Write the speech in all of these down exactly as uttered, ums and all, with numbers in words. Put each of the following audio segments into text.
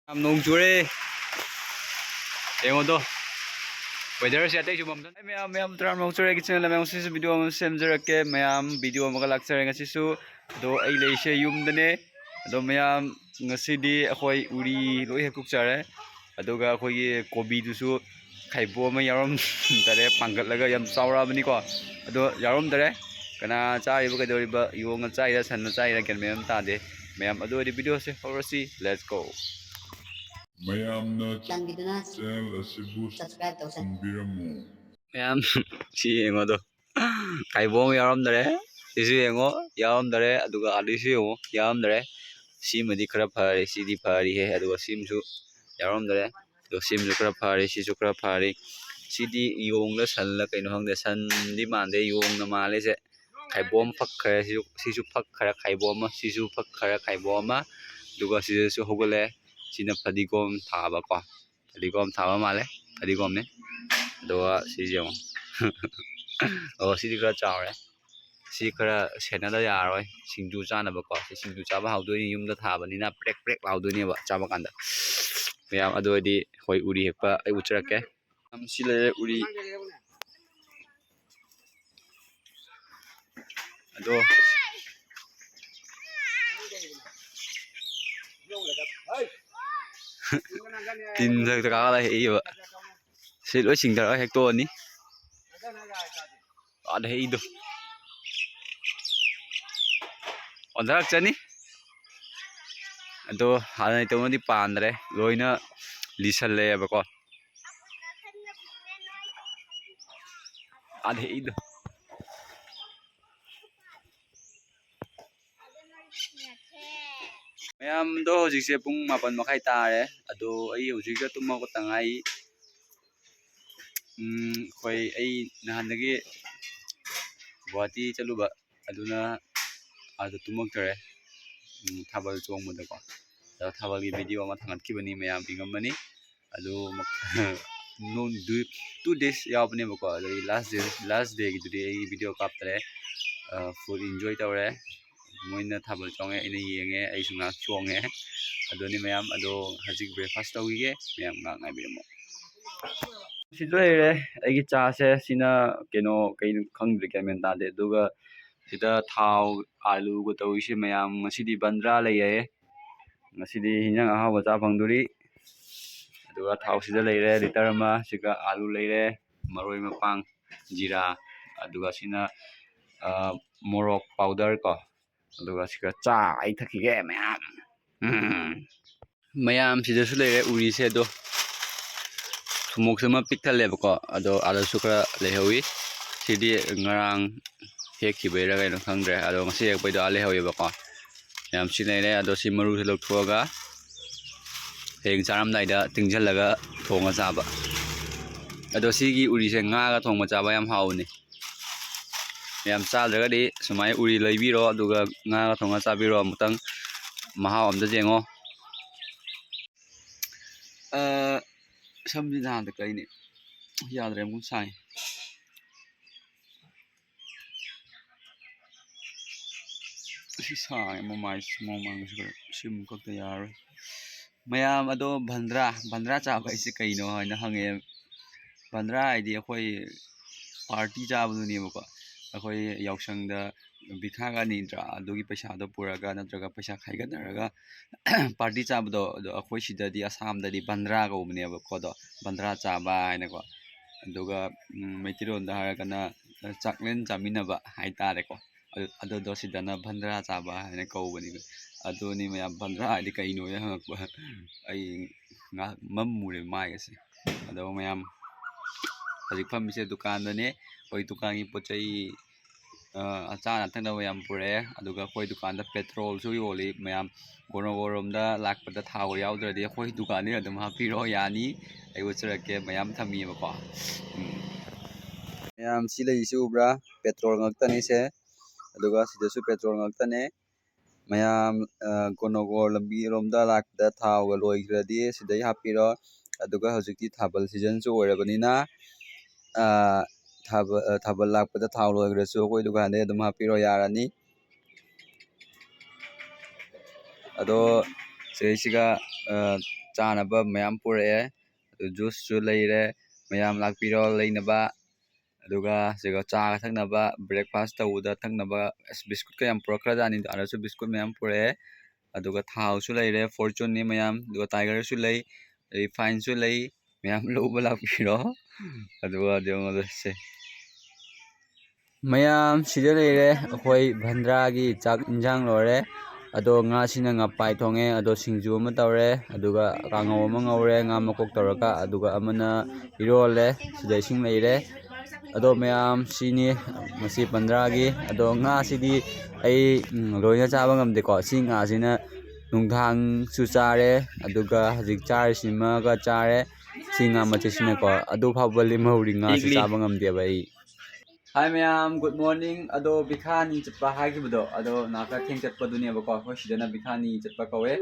ꯌꯥꯝ ꯅꯣꯡ ꯆꯨꯔꯦ꯫ ꯌꯦꯡꯉꯣꯗꯣ꯫ Weatherꯁꯦ ꯑꯇꯩꯁꯨ ꯃꯝꯗ-, ꯃꯌꯥꯝ, ꯃꯌꯥꯝ ꯇꯔꯥꯝ ꯅꯣꯡ ꯆꯨꯔꯦ꯫ ꯑꯩꯒꯤ channelꯗ ꯃꯌꯥꯝ ꯉꯁꯤꯁꯨ video ꯑꯃ ꯁꯦꯝꯖꯔꯛꯀꯦ꯫ ꯃꯌꯥꯝ video ꯑꯃꯒ ꯂꯥꯛꯆꯔꯦ ꯉꯁꯤꯁꯨ꯫ ꯑꯗꯣ ꯑꯩ ꯂꯩꯁꯦ ꯌꯨꯝꯗꯅꯦ꯫ ꯑꯗꯣ ꯃꯌꯥꯝ ꯉꯁꯤꯗꯤ ꯑꯩꯈꯣꯏ ꯎꯔꯤ ꯂꯣꯏ ꯍꯦꯛ ꯀꯨꯞꯆꯔꯦ꯫ ꯑꯗꯨꯒ ꯑꯩꯈꯣꯏꯒꯤ ꯀꯣꯕꯤꯗꯨꯁꯨ ꯈꯥꯏꯕꯣꯛ ꯑꯃ ꯌꯥꯎꯔꯝꯗꯔꯦ, ꯄꯥꯡꯒꯠꯂꯒ ꯌꯥꯝ ꯆꯥꯎꯔꯛꯑꯕꯅꯤꯀꯣ꯫ ꯑꯗꯣ ꯌꯥꯎꯔꯝꯗꯔꯦ꯫ ꯀꯅꯥ ꯆꯥꯔꯤꯕ, ꯀꯩꯗꯧꯔꯤꯕ, ꯌꯣꯡꯅ ꯆꯥꯏꯔ ꯁꯟꯅ ꯆꯥꯏꯔ ꯒ꯭ꯌꯥꯟ ꯃꯦꯟ ꯑꯃ ꯇꯥꯗꯦ꯫ ꯃꯌꯥꯝ ꯑꯗꯨ ꯑꯣꯏꯔꯗꯤ videoꯁꯦ ꯍꯧꯔꯁꯤ꯫ Let's go꯫ ꯃꯌꯥꯝꯅ ꯆꯥꯟꯕꯤꯗꯨꯅ channel ꯑꯁꯤꯕꯨ subscribe ꯇꯧꯁꯟꯕꯤꯔꯝꯃꯨ꯫ ꯃꯌꯥꯝ ꯁꯤ ꯌꯦꯡꯉꯣꯗꯣ꯫ ꯈꯥꯏꯕꯣꯛ ꯑꯃ ꯌꯥꯎꯔꯝꯗꯔꯦ꯫ ꯁꯤꯁꯨ ꯌꯦꯡꯉꯣ, ꯌꯥꯎꯔꯝꯗꯔꯦ꯫ ꯑꯗꯨꯒ ꯑꯥꯗꯩꯁꯨ ꯌꯦꯡꯉꯣ, ꯌꯥꯎꯔꯝꯗꯔꯦ꯫ ꯁꯤꯃꯗꯤ ꯈꯔ ꯐꯔꯦ, ꯁꯤꯗꯤ ꯐꯔꯤꯍꯦ꯫ ꯑꯗꯨꯒ ꯁꯤꯃꯁꯨ ꯌꯥꯎꯔꯝꯗꯔꯦ꯫ ꯑꯗꯣ ꯁꯤꯃꯁꯨ ꯈꯔ ꯐꯔꯦ, ꯁꯤꯁꯨ ꯈꯔ ꯐꯔꯦ꯫ ꯁꯤꯗꯤ ꯌꯣꯡꯂ ꯁꯟꯂ ꯀꯩꯅꯣ ꯈꯪꯗꯦ꯫ ꯁꯟꯗꯤ ꯃꯥꯟꯗꯦ, ꯌꯣꯡꯅ ꯃꯥꯜꯂꯦ ꯁꯦ꯫ ꯈꯥꯏꯕꯣꯛ ꯑꯃ ꯐꯛꯈ꯭ꯔꯦ, ꯁꯤꯁꯨ, ꯁꯤꯁꯨ ꯐꯛꯈ꯭ꯔꯦ ꯈꯥꯏꯕꯣꯛ ꯑꯃ, ꯁꯤꯁꯨ ꯐꯛꯈ꯭ꯔꯦ ꯈꯥꯏꯕꯣꯛ ꯑꯃ꯫ ꯑꯗꯨꯒ ꯁꯤꯗꯁꯨ ꯍꯧꯒꯠꯂꯦ꯫ ꯁꯤꯅ ꯐꯗꯤꯒꯣꯝ ꯊꯥꯕꯀꯣ꯫ ꯐꯗꯤꯒꯣꯝ ꯊꯥꯕ ꯃꯥꯜꯂꯦ꯫ ꯐꯗꯤꯒꯣꯝꯅꯦ꯫ ꯑꯗꯨꯒ ꯁꯤꯁꯦ ꯌꯦꯡꯉꯣ꯫ ꯑꯣ, ꯁꯤꯗꯤ ꯈꯔ ꯆꯥꯎꯔꯦ꯫ ꯁꯤ ꯈꯔ ꯁꯦꯟꯅꯗ ꯌꯥꯔꯔꯣꯏ꯫ ꯁꯤꯡꯖꯨ ꯆꯥꯅꯕꯀꯣ꯫ ꯁꯤ ꯁꯤꯡꯖꯨ ꯆꯥꯕ ꯍꯥꯎꯗꯣꯏꯅꯤ꯫ ꯌꯨꯝꯗ ꯊꯥꯕꯅꯤꯅ ꯄ꯭ꯔꯦꯛ ꯄ꯭ꯔꯦꯛ ꯂꯥꯎꯗꯣꯏꯅꯦꯕ ꯆꯥꯕ ꯀꯥꯟꯗ꯫ ꯃꯌꯥꯝ, ꯑꯗꯨ ꯑꯣꯏꯔꯗꯤ ꯑꯩꯈꯣꯏ ꯎꯔꯤ ꯍꯦꯛꯄ ꯑꯩ ꯎꯠꯆꯔꯛꯀꯦ꯫ ꯁꯤ ꯂꯩꯔꯦ ꯎꯔꯤ꯫ ꯑꯗꯣ ꯇꯤꯟ ꯃꯊꯛꯇ ꯀꯥꯈꯠꯂ ꯍꯦꯛꯏꯕ꯫ ꯁꯤ ꯂꯣꯏ ꯆꯤꯡꯊꯔꯒ ꯍꯦꯛꯇꯣꯛꯑꯅꯤ꯫ ꯑꯥꯗ ꯍꯦꯛꯏꯗꯣ꯫ ꯑꯣꯟꯊꯔꯛꯆꯅꯤ꯫ ꯑꯗꯣ ꯍꯥꯟꯅ ꯇꯧꯅꯗꯤ ꯄꯥꯟꯗ꯭ꯔꯦ꯫ ꯂꯣꯏꯅ ꯂꯤꯁꯜꯂꯛꯑꯦꯕꯀꯣ꯫ ꯑꯥꯗ ꯍꯦꯛꯏꯗꯣ꯫ ꯃꯌꯥꯝꯗꯣ ꯍꯧꯖꯤꯛꯁꯦ ꯄꯨꯡ ꯃꯥꯄꯟ ꯃꯈꯥꯏ ꯇꯥꯔꯦ꯫ ꯑꯗꯣ ꯑꯩ ꯍꯧꯖꯤꯛꯇ ꯇꯨꯝ ꯍꯧꯒꯠꯇ ꯉꯥꯏꯔꯤ꯫ ꯎꯝ, ꯑꯩꯈꯣꯏ, ꯑꯩ ꯅꯍꯥꯟꯗꯒꯤ ꯒꯨꯍꯥꯇꯤ ꯆꯠꯂꯨꯕ, ꯑꯗꯨꯅ ꯑꯥꯗ ꯇꯨꯝꯃꯛꯇꯔꯦ꯫ ꯎꯝ, ꯊꯥꯕꯜ ꯆꯣꯡꯕꯗꯀꯣ꯫ ꯑꯗꯣ ꯊꯥꯕꯜꯒꯤ video ꯑꯃ ꯊꯥꯡꯒꯠꯈꯤꯕꯅꯤ, ꯃꯌꯥꯝ ꯌꯦꯡꯉꯝꯃꯅꯤ꯫ ꯑꯗꯨ ꯃ-, ꯅꯣꯡ ꯗꯨ-, two days ꯌꯥꯎꯕꯅꯦꯕꯀꯣ꯫ ꯑꯗꯨꯒꯤ last day, last dayꯒꯤꯗꯨꯗꯤ ꯑꯩ video ꯀꯥꯞꯇꯔꯦ꯫ ꯑ, full enjoy ꯇꯧꯔꯦ꯫ ꯃꯣꯏꯅ ꯊꯥꯕꯜ ꯆꯣꯡꯉꯦ, ꯑꯩꯅ ꯌꯦꯡꯉꯦ, ꯑꯩꯁꯨ ꯉꯥꯏꯍꯥꯛ ꯆꯣꯡꯉꯦ꯫ ꯑꯗꯨꯅꯤ ꯃꯌꯥꯝ꯫ ꯑꯗꯣ ꯍꯧꯖꯤꯛ breakfast ꯇꯧꯈꯤꯒꯦ, ꯃꯌꯥꯝ ꯉꯥꯏꯍꯥꯛ ꯉꯥꯏꯕꯤꯔꯝꯃꯣ꯫ ꯁꯤꯗ ꯂꯩꯔꯦ ꯑꯩꯒꯤ ꯆꯥꯁꯦ꯫ ꯁꯤꯅ ꯀꯩꯅꯣ, ꯀꯩꯅꯣ ꯈꯪꯗ꯭ꯔꯦ, ꯒ꯭ꯌꯥꯟ ꯃꯦꯟ ꯇꯥꯗꯦ꯫ ꯑꯗꯨꯒ ꯁꯤꯗ ꯊꯥꯎ, ꯑꯥꯂꯨꯒ ꯇꯧꯔꯤꯁꯦ ꯃꯌꯥꯝ꯫ ꯉꯁꯤꯗꯤ ꯕꯟꯗ꯭ꯔꯥ ꯂꯩꯌꯦ, ꯉꯁꯤꯗꯤ ꯍꯤꯟꯖꯥꯡ ꯑꯍꯥꯎꯕ ꯆꯥ ꯐꯪꯗꯣꯔꯤ꯫ ꯑꯗꯨꯒ ꯊꯥꯎꯁꯤꯗ ꯂꯩꯔꯦ litre ꯑꯃ, ꯁꯤꯒ ꯑꯥꯂꯨ ꯂꯩꯔꯦ, ꯃꯔꯣꯏ ꯃꯄꯥꯡ, ꯖꯤꯔꯥ, ꯑꯗꯨꯒ ꯁꯤꯅ, ꯑ, ꯃꯣꯔꯣꯛ powder ꯀꯣ, ꯑꯗꯨꯒ ꯁꯤꯒ ꯆꯥ ꯑꯩ ꯊꯛꯈꯤꯒꯦ ꯃꯌꯥꯝ꯫ ꯎꯝ꯫ ꯃꯌꯥꯝ ꯁꯤꯗꯁꯨ ꯂꯩꯔꯦ ꯎꯔꯤꯁꯦ꯫ ꯑꯗꯣ ꯊꯨꯝꯃꯣꯛꯁꯨ ꯑꯃ ꯄꯤꯛ ꯊꯜꯂꯦꯕꯀꯣ, ꯑꯗꯣ ꯑꯥꯗꯁꯨ ꯈꯔ ꯂꯩꯍꯧꯋꯤ꯫ ꯁꯤꯗꯤ ꯉꯔꯥꯡ ꯍꯦꯛꯈꯤꯕꯩꯔꯥ ꯀꯩꯅꯣ ꯈꯪꯗ꯭ꯔꯦ, ꯑꯗꯣ ꯉꯁꯤ ꯍꯦꯛꯄꯩꯗꯣ ꯑꯥ ꯂꯩꯍꯧꯋꯦꯕꯀꯣ꯫ ꯃꯌꯥꯝ ꯁꯤ ꯂꯩꯔꯦ꯫ ꯑꯗꯣ ꯁꯤ ꯃꯔꯨꯁꯦ ꯂꯧꯊꯣꯛꯑꯒ ꯍꯌꯦꯡ ꯆꯥꯔꯝꯗꯥꯏꯗ ꯇꯤꯡꯁꯤꯜꯂꯒ ꯊꯣꯡꯉ ꯆꯥꯕ꯫ ꯑꯗꯣ ꯁꯤꯒꯤ ꯎꯔꯤꯁꯦ ꯉꯥꯒ ꯊꯣꯡꯕ ꯆꯥꯕ ꯌꯥꯝ ꯍꯥꯎꯕꯅꯤ꯫ ꯌꯥꯝ ꯆꯥꯗ꯭ꯔꯒꯗꯤ ꯁꯨꯃꯥꯏꯅ ꯎꯔꯤ ꯂꯩꯕꯤꯔꯣ, ꯑꯗꯨꯒ ꯉꯥꯒ ꯊꯣꯡꯉ ꯆꯥꯕꯤꯔꯣ꯫ ꯑꯃꯨꯛꯇꯪ ꯃꯍꯥꯎ ꯑꯝꯇ ꯌꯦꯡꯉꯣ꯫ ꯑ, ꯁꯝꯁꯤ ꯅꯍꯥꯟꯗ ꯀꯛꯏꯅꯦ, ꯌꯥꯗ꯭ꯔꯦ, ꯑꯃꯨꯛ ꯁꯥꯡꯉꯦ꯫ ꯑꯁꯤ ꯁꯥꯡꯉꯦ, ꯃꯃꯥꯏ, ꯃꯃꯥꯡꯁꯨ ꯈꯔ ꯁꯤꯃꯨꯛ ꯀꯛꯇ ꯌꯥꯔꯔꯣꯏ꯫ ꯃꯌꯥꯝ ꯑꯗꯣ ꯕꯟꯗ꯭ꯔꯥ, ꯕꯟꯗ꯭ꯔꯥ ꯆꯥꯕ ꯍꯥꯏꯁꯦ ꯀꯩꯅꯣ ꯍꯥꯏꯅ ꯍꯪꯉꯛꯑꯦ꯫ ꯕꯟꯗ꯭ꯔꯥ ꯍꯥꯏꯗꯤ ꯑꯩꯈꯣꯏ party ꯆꯥꯕꯗꯨꯅꯦꯕꯀꯣ꯫ ꯑꯩꯈꯣꯏ ꯌꯥꯎꯁꯪꯗ ꯕꯤꯈꯥꯒ ꯅꯤꯗ꯭ꯔꯥ, ꯑꯗꯨꯒꯤ ꯄꯩꯁꯥꯗꯣ ꯄꯨꯔꯒ ꯅꯠꯇ꯭ꯔꯒ ꯄꯩꯁꯥ ꯈꯥꯏꯒꯠꯅꯔꯒ party ꯆꯥꯕꯗꯣ, ꯑꯗꯣ ꯑꯩꯈꯣꯏ ꯁꯤꯗꯗꯤ, ꯑꯁꯥꯝꯗꯗꯤ ꯕꯟꯗ꯭ꯔꯥ ꯀꯧꯕꯅꯦꯕꯀꯣ, ꯑꯗꯣ ꯕꯟꯗ꯭ꯔꯥ ꯆꯥꯕ ꯍꯥꯏꯅꯀꯣ꯫ ꯑꯗꯨꯒ, ꯎꯝ, ꯃꯩꯇꯩꯂꯣꯟꯗ ꯍꯥꯏꯔꯒꯅ ꯆꯥꯛꯂꯦꯟ ꯆꯥꯃꯤꯟꯅꯕ ꯍꯥꯏꯇꯥꯔꯦꯀꯣ꯫ ꯑꯗꯨ, ꯑꯗꯨꯗꯣ ꯁꯤꯗꯅ ꯚꯟꯗ꯭ꯔꯥ ꯆꯥꯕ ꯍꯥꯏꯅ ꯀꯧꯕꯅꯤ꯫ ꯑꯗꯨꯅꯤ ꯃꯌꯥꯝ, ꯚꯟꯗ꯭ꯔꯥ ꯍꯥꯏꯗꯤ ꯀꯩꯅꯣꯅ ꯍꯪꯉꯛꯄ꯫ ꯑꯩ ꯉꯥꯏꯍꯥꯛ ꯃꯝꯃꯨꯔꯦ ꯃꯥꯏꯒꯁꯦ꯫ ꯑꯗꯣ ꯃꯌꯥꯝ, ꯍꯧꯖꯤꯛ ꯐꯝꯃꯤꯁꯦ ꯗꯨꯀꯥꯟꯗꯅꯦ꯫ ꯑꯩꯈꯣꯏ ꯗꯨꯀꯥꯟꯒꯤ ꯄꯣꯠ ꯆꯩ, ꯑ, ꯑꯆꯥ ꯑꯊꯛꯅꯕ ꯌꯥꯝ ꯄꯨꯔꯛꯑꯦ꯫ ꯑꯗꯨꯒ ꯑꯩꯈꯣꯏ ꯗꯨꯀꯥꯟꯗ petrolꯁꯨ ꯌꯣꯜꯂꯤ ꯃꯌꯥꯝ꯫ ꯒꯣꯔꯣꯒꯣꯔꯣꯝꯗ ꯂꯥꯛꯄꯗ ꯊꯥꯎ ꯌꯥꯎꯗ꯭ꯔꯗꯤ ꯑꯩꯈꯣꯏ ꯗꯨꯀꯥꯟꯗꯒꯤ ꯑꯗꯨꯝ ꯍꯥꯞꯄꯤꯔꯣ, ꯌꯥꯅꯤ꯫ ꯑꯩ ꯎꯠꯆꯔꯛꯀꯦ, ꯃꯌꯥꯝ ꯊꯝꯃꯤꯕꯀꯣ꯫ ꯎꯝ꯫ ꯃꯌꯥꯝ ꯁꯤ ꯂꯩꯔꯤꯁꯤ ꯎꯕ꯭ꯔꯥ? Petrol ꯉꯥꯛꯇꯅꯤ ꯁꯦ꯫ ꯑꯗꯨꯒ ꯁꯤꯗꯁꯨ petrol ꯉꯥꯛꯇꯅꯦ꯫ ꯃꯌꯥꯝ, ꯑ, ꯒꯣꯔꯣꯒꯣꯔ ꯂꯝꯕꯤꯔꯣꯝꯗ ꯂꯥꯛꯄꯗ ꯊꯥꯎꯒ ꯂꯣꯏꯈ꯭ꯔꯗꯤ ꯁꯤꯗꯩ ꯍꯥꯞꯄꯤꯔꯣ꯫ ꯑꯗꯨꯒ ꯍꯧꯖꯤꯛꯇꯤ ꯊꯥꯕꯜ seasonꯁꯨ ꯑꯣꯏꯔꯕꯅꯤꯅ, ꯑ, ꯊꯥꯕ-, ꯑ, ꯊꯥꯕꯜ ꯂꯥꯛꯄꯗ ꯊꯥꯎ ꯂꯣꯏꯈ꯭ꯔꯁꯨ ꯑꯩꯈꯣꯏ ꯗꯨꯀꯥꯟꯗꯩ ꯑꯗꯨꯝ ꯍꯥꯞꯄꯤꯔꯣ, ꯌꯥꯔꯅꯤ꯫ ꯑꯗꯣ ꯁꯤꯗꯩꯁꯤꯒ, ꯑ, ꯆꯥꯅꯕ ꯃꯌꯥꯝ ꯄꯨꯔꯛꯑꯦ꯫ ꯑꯗꯨ ꯖꯨꯁꯁꯨ ꯂꯩꯔꯦ, ꯃꯌꯥꯝ ꯂꯥꯛꯄꯤꯔꯣ ꯂꯩꯅꯕ꯫ ꯑꯗꯨꯒ ꯁꯤꯒ ꯆꯥꯒ ꯊꯛꯅꯕ, ꯕ꯭ꯔꯦꯛꯐꯥꯁ ꯇꯧꯕꯗ ꯊꯛꯅꯕ, ꯑꯁ, ꯕꯤꯁꯀꯨꯠꯀ ꯌꯥꯝ ꯄꯨꯔꯛꯈ꯭ꯔꯖꯥꯠꯅꯤ꯫ ꯑꯗꯨꯁꯨ ꯕꯤꯁꯀꯨꯠ ꯃꯌꯥꯝ ꯄꯨꯔꯛꯑꯦ꯫ ꯑꯗꯨꯒ ꯊꯥꯎꯁꯨ ꯂꯩꯔꯦ, ꯐꯣꯔꯆꯨꯟꯅꯤ ꯃꯌꯥꯝ, ꯑꯗꯨꯒ ꯇꯥꯏꯒꯔꯁꯨ ꯂꯩ, ꯔꯤꯐꯥꯏꯟꯁꯨ ꯂꯩ, ꯃꯌꯥꯝ ꯂꯧꯕ ꯂꯥꯛꯄꯤꯔꯣ꯫ ꯑꯗꯨꯒ ꯑꯗꯨ ꯌꯦꯡꯉꯣ, ꯁꯦ꯫ ꯃꯌꯥꯝ ꯁꯤꯗ ꯂꯩꯔꯦ, ꯑꯩꯈꯣꯏ ꯚꯟꯗ꯭ꯔꯥꯒꯤ ꯆꯥꯛ ꯏꯟꯁꯥꯡ ꯂꯣꯏꯔꯦ꯫ ꯑꯗꯣ ꯉꯥꯁꯤꯅ ꯉꯥꯄꯥꯏ ꯊꯣꯡꯉꯦ, ꯑꯗꯣ ꯁꯤꯡꯖꯨ ꯑꯃ ꯇꯧꯔꯦ, ꯑꯗꯨꯒ ꯀꯥꯡꯉꯧ ꯑꯃ ꯉꯧꯔꯦ, ꯉꯥ ꯃꯀꯣꯛ ꯇꯧꯔꯒ, ꯑꯗꯨꯒ ꯑꯃꯅ ꯏꯔꯣꯜꯂꯦ, ꯁꯤꯗ ꯏꯁꯤꯡ ꯂꯩꯔꯦ꯫ ꯑꯗꯣ ꯃꯌꯥꯝ ꯁꯤꯅꯤ ꯉꯁꯤ ꯚꯟꯗ꯭ꯔꯥꯒꯤ꯫ ꯑꯗꯣ ꯉꯥꯁꯤꯗꯤ ꯑꯩ, ꯎꯝ, ꯂꯣꯏꯅ ꯆꯥꯕ ꯉꯝꯗꯦꯀꯣ꯫ ꯁꯤ ꯉꯥꯁꯤꯅ ꯅꯨꯡꯗꯥꯡꯁꯨ ꯆꯥꯔꯦ, ꯑꯗꯨꯒ ꯍꯧꯖꯤꯛ ꯆꯥꯔꯤꯁꯤꯃꯒ ꯆꯥꯔꯦ꯫ ꯁꯤ ꯉꯥ ꯃꯆꯦꯠꯁꯤꯅꯀꯣ꯫ ꯑꯗꯨ ꯐꯥꯎꯕ ꯂꯦꯝꯍꯧꯔꯤ, ꯉꯥꯁꯤ ꯏꯒꯂꯤ꯫ ꯆꯥꯕ ꯉꯝꯗꯦꯕ ꯑꯩ꯫ ꯍꯥꯏ ꯃꯌꯥꯝ, ꯒꯨꯗ ꯃꯣꯔꯅꯤꯡ꯫ ꯑꯗꯣ ꯕꯤꯈꯥꯅꯤ ꯆꯠꯄ ꯍꯥꯏꯈꯤꯕꯗꯣ, ꯑꯗꯣ ꯅꯥꯀ ꯊꯦꯡ ꯆꯠꯄꯗꯨꯅꯦꯕꯀꯣ꯫ ꯑꯩꯈꯣꯏ ꯁꯤꯗꯅ ꯕꯤꯈꯥꯅꯤ ꯆꯠꯄ ꯀꯧꯋꯦ꯫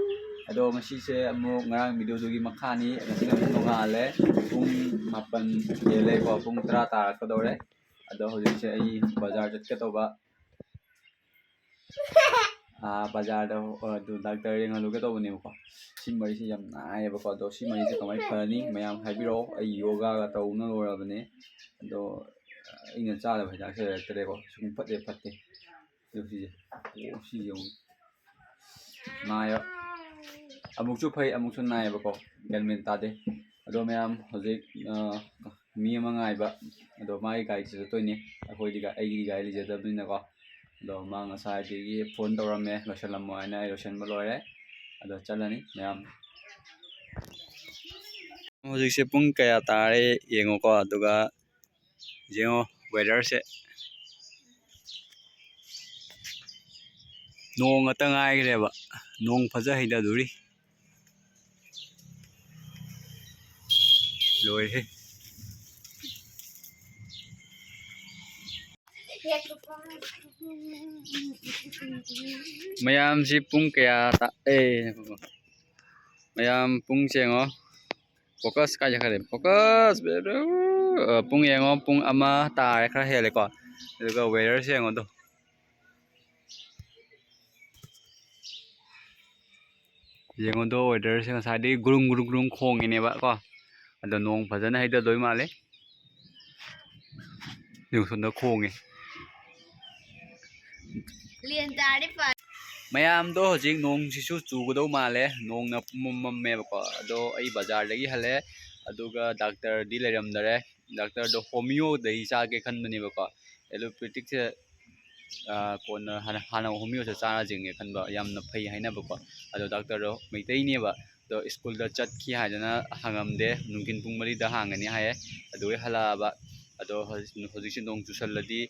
ꯑꯗꯣ ꯉꯁꯤꯁꯦ ꯑꯃꯨꯛ ꯉꯔꯥꯡ ꯚꯤꯗꯤꯑꯣꯗꯨꯒꯤ ꯃꯈꯥꯅꯤ꯫ ꯉꯁꯤꯅ ꯑꯃꯨꯛ ꯅꯣꯡꯉꯥꯜꯂꯦ, ꯄꯨꯡ ꯃꯥꯄꯟ ꯍꯦꯜꯂꯦꯀꯣ, ꯄꯨꯡ ꯇꯔꯥ ꯇꯥꯔꯛꯀꯗꯧꯔꯦ꯫ ꯑꯗꯣ ꯍꯧꯖꯤꯛꯁꯦ ꯑꯩ ꯕꯖꯥꯔ ꯆꯠꯀꯦ ꯇꯧꯕ꯫ ꯑꯥ, ꯕꯖꯥꯔꯗ, ꯑ, ꯑꯗꯨ ꯗꯥꯛꯇꯔ ꯌꯦꯡꯍꯜꯂꯨꯒꯦ ꯇꯧꯕꯅꯦꯕꯀꯣ꯫ ꯁꯤ ꯃꯔꯤꯁꯦ ꯌꯥꯝ ꯅꯥꯏꯌꯦꯕꯀꯣ꯫ ꯑꯗꯣ ꯁꯤ ꯃꯔꯤꯁꯦ ꯀꯃꯥꯏꯅ ꯐꯅꯤ, ꯃꯌꯥꯝ ꯍꯥꯏꯕꯤꯔꯛꯑꯣ꯫ ꯑꯩ ꯌꯣꯒꯥꯒ ꯇꯧꯅ ꯂꯣꯏꯔꯕꯅꯦ꯫ ꯑꯗꯣ ꯑꯩꯅ ꯆꯥꯗꯕ ꯍꯤꯗꯥꯛꯁꯦ ꯂꯩꯔꯛꯇ꯭ꯔꯦꯀꯣ꯫ ꯁꯨꯝ ꯐꯠꯇꯦ, ꯐꯠꯇꯦ꯫ ꯑꯗꯨ ꯁꯤꯁꯦ, ꯑꯣ, ꯁꯤꯁꯦ ꯑꯃꯨꯛ ꯅꯥꯏꯌꯦꯕ꯫ ꯑꯃꯨꯛꯁꯨ ꯐꯩ, ꯑꯃꯨꯛꯁꯨ ꯅꯥꯏꯌꯦꯕꯀꯣ꯫ ꯒ꯭ꯌꯥꯟ ꯃꯦꯟ ꯇꯥꯗꯦ꯫ ꯑꯗꯣ ꯃꯌꯥꯝ ꯍꯧꯖꯤꯛ, ꯑ, ꯃꯤ ꯑꯃ ꯉꯥꯏꯕ꯫ ꯑꯗꯣ ꯃꯥꯒꯤ ꯒꯥꯔꯤꯁꯦ ꯆꯠꯇꯣꯏꯅꯦ꯫ ꯑꯩꯈꯣꯏꯗꯤ ꯒꯥ-, ꯑꯩꯒꯤ ꯒꯥꯔꯤ ꯂꯩꯖꯗꯕꯅꯤꯅꯀꯣ꯫ ꯑꯗꯣ ꯃꯥ ꯉꯁꯥꯏꯗꯒꯤ ꯐꯣꯟ ꯇꯧꯔꯝꯃꯦ, ꯂꯣꯏꯁꯜꯂꯝꯃꯣ ꯍꯥꯏꯅ꯫ ꯑꯩ ꯂꯣꯏꯁꯟꯕ ꯂꯣꯏꯔꯦ꯫ ꯑꯗꯣ ꯆꯠꯂꯅꯤ ꯃꯌꯥꯝ꯫ ꯍꯧꯖꯤꯛꯁꯦ ꯄꯨꯡ ꯀꯌꯥ ꯇꯥꯔꯦ ꯌꯦꯡꯉꯣꯀꯣ꯫ ꯑꯗꯨꯒ ꯌꯦꯡꯉꯣ ꯋꯦꯗꯔꯁꯦ꯫ ꯅꯣꯡ ꯉꯥꯛꯇ ꯉꯥꯏꯈ꯭ꯔꯦꯕ꯫ ꯅꯣꯡ ꯐꯖ ꯍꯩꯊꯗꯣꯔꯤ꯫ ꯂꯣꯏꯔꯦꯍꯦ꯫ ꯃꯌꯥꯝꯁꯤ ꯄꯨꯡ ꯀꯌꯥ ꯇꯥ-, ꯑꯦ, ꯃꯌꯥꯝ ꯄꯨꯡꯁꯦ ꯌꯦꯡꯉꯣ꯫ Focus ꯀꯥꯏ ꯆꯠꯈ꯭ꯔꯦ? Focus! ꯑ, ꯄꯨꯡ ꯌꯦꯡꯉꯣ, ꯄꯨꯡ ꯑꯃ ꯇꯥꯔꯦ, ꯈꯔ ꯍꯦꯜꯂꯦꯀꯣ꯫ ꯑꯗꯨꯒ ꯋꯦꯗꯔꯁꯦ ꯌꯦꯡꯉꯣ ꯑꯗꯣ꯫ ꯌꯦꯡꯉꯨꯗꯣ, ꯋꯦꯗꯔꯁꯦ ꯉꯁꯥꯏꯗꯒꯤ ꯒꯨꯔꯨꯡ ꯒꯨꯔꯨꯡ ꯒꯨꯔꯨꯡ ꯈꯣꯡꯉꯤꯅꯦꯕ ꯀꯣ꯫ ꯑꯗꯣ ꯅꯣꯡ ꯐꯖꯅ ꯍꯩꯊꯗꯣꯏ ꯃꯥꯜꯂꯦ꯫ ꯌꯦꯡꯉꯨ, ꯁꯣꯝꯗ ꯈꯣꯡꯉꯦ꯫ ꯂꯦꯟ ꯇꯥꯔꯗꯤ ꯐ- ꯃꯌꯥꯝꯗꯣ ꯍꯧꯖꯤꯛ ꯅꯣꯡꯁꯤꯁꯨ ꯆꯨꯒꯗꯧ ꯃꯥꯜꯂꯦ꯫ ꯅꯣꯡꯅ ꯄꯨꯝꯃꯝ ꯃꯝꯃꯦꯕꯀꯣ꯫ ꯑꯗꯣ ꯑꯩ ꯕꯖꯥꯔꯗꯒꯤ ꯍꯜꯂꯦ꯫ ꯑꯗꯨꯒ ꯗꯥꯛꯇꯔꯗꯤ ꯂꯩꯔꯝꯗꯔꯦ꯫ ꯗꯥꯛꯇꯔꯗꯣ ꯍꯣꯃꯤꯌꯣꯗꯒꯤ ꯆꯥꯒꯦ ꯈꯟꯕꯅꯦꯕꯀꯣ꯫ ꯑꯦꯂꯣꯄꯦꯊꯤꯛꯁꯦ, ꯑ, ꯀꯣꯟꯅ ꯍꯥꯟꯅ, ꯍꯥꯟꯅ ꯍꯣꯃꯤꯌꯣꯁꯦ ꯆꯥꯔꯁꯦ ꯈꯟꯕ, ꯌꯥꯝꯅ ꯐꯩ ꯍꯥꯏꯅꯕꯀꯣ꯫ ꯑꯗꯣ ꯗꯥꯛꯇꯔꯗꯣ ꯃꯩꯇꯩꯅꯦꯕ꯫ ꯑꯗꯣ ꯁ꯭ꯀꯨꯜꯗ ꯆꯠꯈꯤ ꯍꯥꯏꯗꯅ ꯍꯪꯉꯝꯗꯦ꯫ ꯅꯨꯡꯊꯤꯟ ꯄꯨꯡ ꯃꯔꯤꯗ ꯍꯥꯡꯒꯅꯤ ꯍꯥꯏꯌꯦ꯫ ꯑꯗꯨꯒꯤ ꯍꯜꯂꯛꯑꯕ꯫ ꯑꯗꯣ ꯍꯧꯖꯤꯛ, ꯍꯧꯖꯤꯛꯁꯦ ꯅꯣꯡ ꯆꯨꯁꯜꯂꯗꯤ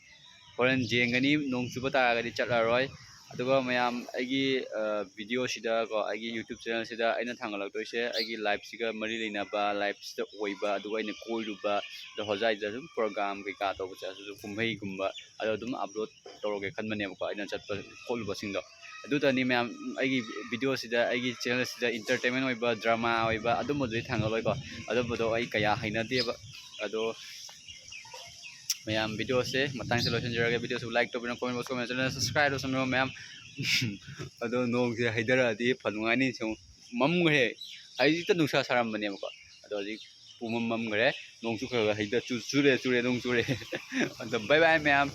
ꯍꯣꯔꯦꯟ ꯌꯦꯡꯒꯅꯤ, ꯅꯣꯡ ꯆꯨꯕ ꯇꯥꯔꯒꯗꯤ ꯆꯠꯂꯔꯣꯏ꯫ ꯑꯗꯨꯒ ꯃꯌꯥꯝ, ꯑꯩꯒꯤ, ꯑ, ꯚꯤꯗꯤꯑꯣꯁꯤꯗꯀꯣ, ꯑꯩꯒꯤ YouTube ꯆꯦꯅꯦꯜꯁꯤꯗ ꯑꯩꯅ ꯊꯥꯡꯒꯠꯂꯛꯇꯣꯏꯁꯦ ꯑꯩꯒꯤ ꯂꯥꯏꯐꯁꯤꯒ ꯃꯔꯤ ꯂꯩꯅꯕ, ꯂꯥꯏꯐꯁꯤꯗ ꯑꯣꯏꯕ, ꯑꯗꯨꯒ ꯑꯩꯅ ꯀꯣꯏꯔꯨꯕ, ꯑꯗꯣ ꯍꯣꯖꯥꯏꯗ ꯑꯗꯨꯝ ꯄ꯭ꯔꯣꯒ꯭ꯔꯥꯝ ꯀꯩꯀꯥ ꯇꯧꯕ ꯆꯠꯂꯁꯨ, ꯀꯨꯝꯍꯩꯒꯨꯝꯕ, ꯑꯗꯣ ꯑꯗꯨꯝ ꯑꯞꯂꯣꯗ ꯇꯧꯔꯒꯦ ꯈꯟꯕꯅꯦꯕꯀꯣ, ꯑꯩꯅ ꯆꯠꯄ ꯈꯣꯠꯂꯨꯕꯁꯤꯡꯗꯣ꯫ ꯑꯗꯨꯇꯅꯤ ꯃꯌꯥꯝ, ꯑꯩꯒꯤ ꯚꯤꯗꯤꯑꯣꯁꯤꯗ, ꯑꯩꯒꯤ ꯆꯦꯅꯦꯜꯁꯤꯗ ꯏꯟꯇꯔꯇꯦꯟꯃꯦꯟ ꯑꯣꯏꯕ, ꯗ꯭ꯔꯃꯥ ꯑꯣꯏꯕ ꯑꯗꯨꯝꯕꯗꯨꯗꯤ ꯊꯥꯡꯒꯠꯂꯣꯏꯀꯣ꯫ ꯑꯗꯨꯝꯕꯗꯣ ꯑꯩ ꯀꯌꯥ ꯍꯩꯅꯗꯦꯕ꯫ ꯑꯗꯣ ꯃꯌꯥꯝ, ꯚꯤꯗꯤꯑꯣꯁꯦ ꯃꯇꯥꯡꯁꯦ ꯂꯣꯏꯁꯤꯟꯖꯔꯒꯦ꯫ ꯚꯤꯗꯤꯑꯣꯁꯤꯕꯨ ꯂꯥꯏꯛ ꯇꯧꯕꯤꯔꯣ, comment box comment channel subscribe ꯇꯧꯁꯟꯕꯤꯔꯣ ꯃꯌꯥꯝ꯫ ꯑꯗꯣ ꯅꯣꯡꯁꯦ ꯍꯩꯊꯔꯛꯑꯗꯤ ꯐꯅꯤꯉꯥꯏꯅꯤ꯫ ꯁꯨꯝ ꯃꯝꯈ꯭ꯔꯦ꯫ ꯍꯧꯖꯤꯛꯇ ꯅꯨꯡꯁꯥ ꯁꯥꯔꯝꯕꯅꯦꯕꯀꯣ, ꯑꯗꯣ ꯍꯧꯖꯤꯛ ꯄꯨꯃꯝ ꯃꯝꯈ꯭ꯔꯦ꯫ ꯅꯣꯡꯁꯨ ꯈꯔ ꯈꯔ ꯍꯩꯊ-, ꯆꯨ-, ꯆꯨꯔꯦ, ꯆꯨꯔꯦ, ꯅꯣꯡ ꯆꯨꯔꯦ꯫ ꯑꯗꯣ ꯕꯥꯏ ꯕꯥꯏ ꯃꯌꯥꯝ꯫